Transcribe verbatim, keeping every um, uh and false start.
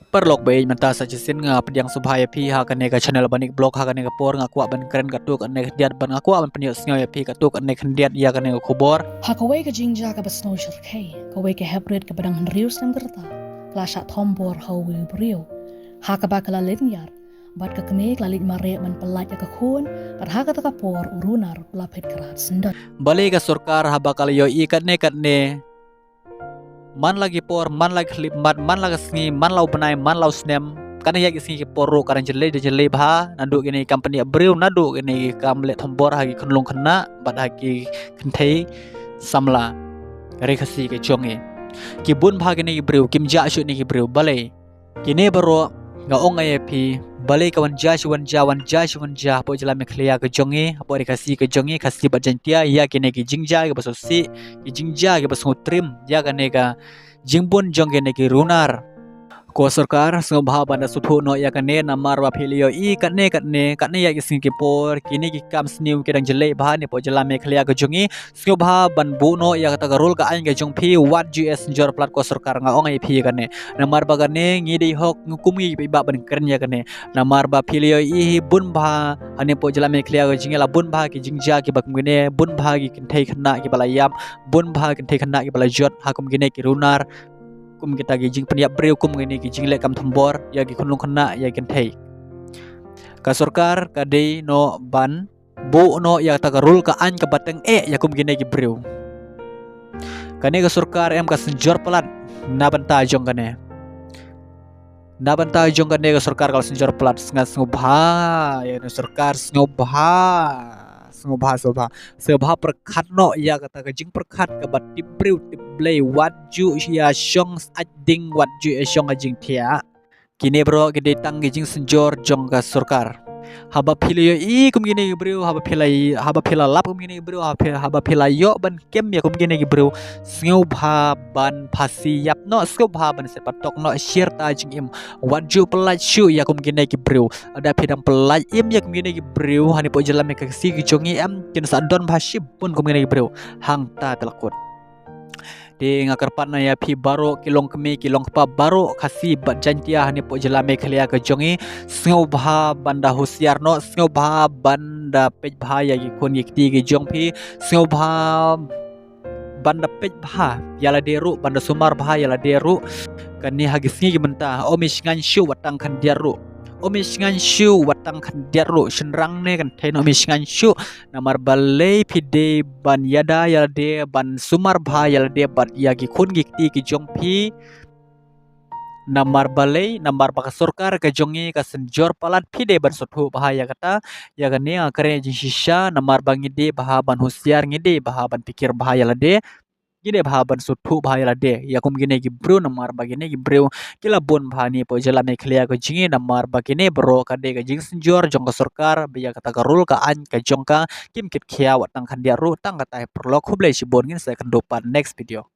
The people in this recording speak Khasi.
Paralok ba ïeit, mynta sa shisien nga pdiang sngewbha ïa phi ha kane ka channel Banik Vlog. Ha kane ka por nga kwah ban kren katto katne khyndiat bad nga kwah ban pynïohsngew ïa phi katto katne khyndiat ïa kane ka khubor. Ha kawei ka jingjia kaba sngewshyrkhei, kawei ka heprit kaba dang hynriew snem ka rta ka la shah thombor ha uwei u briew, ha kaba ka la lynñiar bad ka kmie ka la leit mareh ban pyllait ïa ka khun, bad ha kata ka por u runar u la phet krat syndon. Balei ka sorkar haba ka la ïohi katne katne, man la ki por, man la ki khyllipmat, man la ka sngi, man la u bnai, man la u snem, katne ïa ki sngi ki por ruh ka dang jyllei, dang jyllei bha naduh kine ki kam pynïap briew, naduh kine ki kam leh thombor ha ki khunlung khynnah bad ha ki kynthei samla ri Khasi ka jong ngi. Ki bun bha kine ki briew, kim jah shuh kine ki briew. Balei? Kine baroh nga ong ïa phi, balei ka wan jia shi wan jia, wan jia shi wan jia hapoh jylla Meghalaya ka jong ngi, hapoh ri Khasi ka jong ngi, Khasi bad Jaiñtia, ïa kine ki jingjia kiba sngewsih, ki jingjia kiba sngewtriem ïa kane ka jingbun jong kine ki runar. Ko sorkar, sngewbha ban da sngewthuh noh ïa kane, namar ba phi la ïohi katne katne, katne ïa ki sngi ki por kine ki kam sniew ki dang jyllei bha hapoh jylla Meghalaya ka jong ngi. Sngewbha ban buh noh ïa kata ka rule ka aiñ ka jong phi, wat ju ïa synjor palat ko sorkar, nga ong ïa phi kane. Namar ba kane ngi dei hok, ngi kum ngi paidbah ban kren ïa kane. Namar ba phi la ïohi bun bha hapoh jylla Meghalaya ka jong ngi la bun bha ki jingjia kiba kum kine, bun bha ki kynthei khynnah kiba la ïap, bun bha ki kynthei khynnah kiba la jot ha kum kine ki runar, kum kita ki jingpynïap briew, kum kine ki jingleh kam thombor ïa ki khunlung khynnah, ïa ki kynthei. Ka sorkar ka dei noh ban buh noh ïa kata ka rule ka aiñ kaba tyngeh ïa kum kine ki briew. Kane ka sorkar em ka synjor palat na bynta jong kane. Na bynta jong kane ka sorkar ka la synjor palat. Sngewbha ïa kane sorkar, sngewbha. Sngewbha, sngewbha. Sngewbha pyrkhat noh ïa kata ka jingpyrkhat kaba tip briew tip Blei, wat ju ïa shong sait ding, wat ju ïa shong ha jingthiah. Kine baroh ki dei tang ki jingsynjor jong ka sorkar. Haba phi la ïohi kum kine ki briew, haba phi la, haba phi la lap kum kine ki briew, haba phi, haba phi la ïoh ban kem ïa kum kine ki briew, sngewbha ban phasi ïap noh, sngewbha ban set patok noh, shirta jingim. Wat ju pyllait shuh ïa kum kine ki briew. Lada phi dang pyllait im ïa kum kine ki briew, hapoh jylla Meghalaya ka jong ngi em kin sa don bha shibun kum kine ki briew. Hangta te la kut. Te nga kyrpad noh ïa phi baroh ki longkmie ki longkpa baroh Khasi bad Jaiñtia hapoh jylla Meghalaya ka jong ngi. Sngewbha ban da husiar noh, sngewbha ban da peit bha ïa ki khun ki kti ki jong phi, sngewbha ban da peit bha ïa lade ruh, ban da sumar bha ïa lade ruh. Kane ha ki sngi ki mynta, ym ïa shngaiñ shuh wat tang khyndiat ruh. Ym ïa shngaiñ shuh wat tang khyndiat ruh, shynrang ne kynthei ne ym ïa shngaiñ shuh. Namar balei phi dei ban ïada ïa lade, ban sumar bha ïa lade bad ïa ki khun ki kti ki jong phi. Namar balei, namar ba ka sorkar ka jong ngi ka synjor palat, phi dei ban sngewthuh bha ïa kata, ïa kane nga kren jingshisha, namar ba ngi dei bha ban husiar, ngi dei bha ban pyrkhat bha ïa lade. Ngi dei bha ban sngewthuh bha ïa lade ïa kum kine ki briew, namar ba kine ki briew ki la bun bha hapoh jylla Meghalaya ka jong ngi, namar ba kine baroh ka dei ka jingsynjor jong ka sorkar ba ïa kata ka rule ka aiñ ka jong ka kim kit khia wat tang khyndiat ruh. Tang kata hi paralok, khublei shibun, ngin sa ïakynduh pat next video.